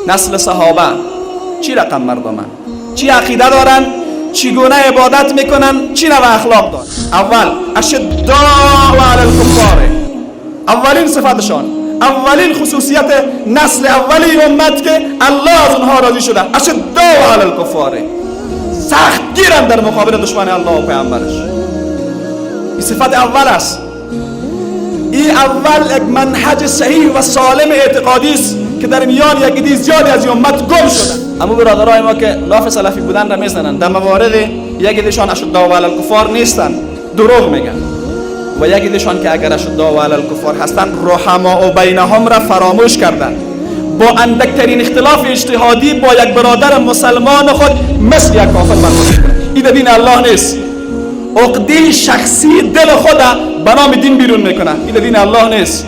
نسل صحابه چی رقم مردمن، چی عقیده دارن، چگونه عبادت میکنن، چی نوع اخلاق دارن. اول اشداء علی الکفار، اولین صفتشان، اولین خصوصیت نسل اولی امت که الله از اونها راضی شده، اشداء علی الکفار، سخت گیرن در مقابل دشمن الله و پیامبرش. این صفت اول است. این اول یک منهج صحیح و سالم اعتقادی است که در میان یک عده زیادی از امت گم شده. اما برادرای ما که لاف سلفی بودن را میزنن، در موارد یک عدهشان اشداء علی الکفار نیستن، دروغ میگن، و یک عدهشان که اگر اشداء علی الکفار هستن رحماء بینهم را فراموش کردن. با اندکترین اختلاف اجتهادی با یک برادر مسلمان خود مثل یک کافر برخورد میکنه. این دین الله نیست. عقده شخصی دل خود به نام دین بیرون میکنه. این دین الله نیست.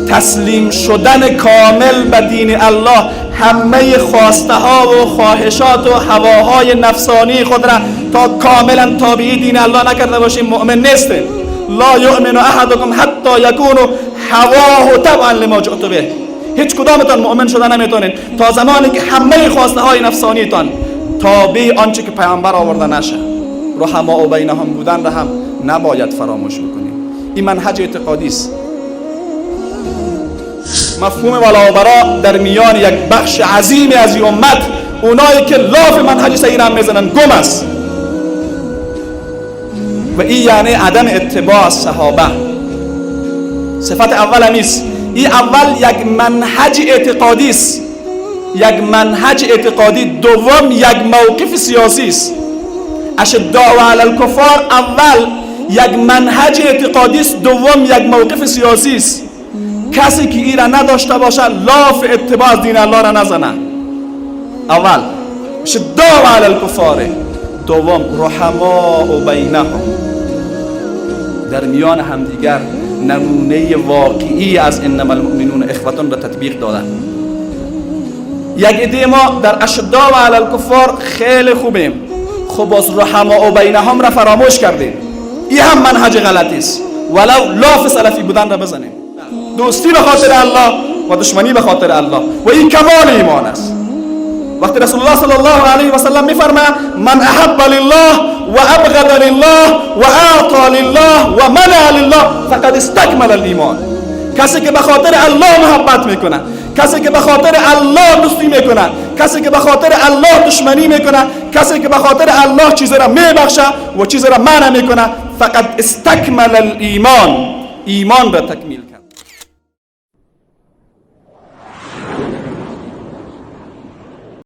تسلیم شدن کامل به دین الله، همه خواسته ها و خواهشات و هواهای نفسانی خود را تا کاملا تابع دین الله نکرده باشیم مؤمن نیستیم. لا یؤمن احدکم حتی یکون هواه تبعا لما جئت به. هیچ کدامتان مؤمن شده نمیتونین تا زمانی که همه خواسته های نفسانیتان تابع آنچه که پیامبر آورده نشه. رحماء بینهم بودن را هم نباید فراموش بکنیم. این منهج اعتقادی است. مفهوم ولا و برا در میان یک بخش عظیمی از این امت، اونایی که لاف منهج صحیح را میزنن، گم است. و این یعنی عدم اتباع از صحابه. صفت اول نیست. این اول یک منهج اعتقادی است، یک منهج اعتقادی. دوم یک موقف سیاسی است. اشداء علی الکفار اول یک منهج اعتقادی است، دوم یک موقف سیاسی است. کسی که این را نداشته باشه لاف اتباع از دین الله را نزنه. اول اشداء علی الکفار، دوم رحماء بینهم، در میان همدیگر نمونه واقعی از انما المؤمنون اخوتون را تطبیق دادن. یک عده ما در اشداء علی الکفار خیلی خوبیم، خب باز رحماء بینهم را فراموش کردیم. این هم منهج غلطی است. ولو لاف سلفی بودن را بزنیم. دوستی به خاطر الله و دشمنی به خاطر الله، و این کمال ایمان است. وقتی رسول الله صلی الله علیه و سلم میفرماید من احب لله و ابغض لله و اعطى لله و منع لله فقد استکمل الایمان. کسی که به خاطر الله محبت میکنه، کسی که به خاطر الله دوستی میکنه، کسی که به خاطر الله دشمنی میکنه، کسی که به خاطر الله چیز را میبخشه و چیز را منع میکنه، فقد استکمل الایمان، ایمان را تکمیل.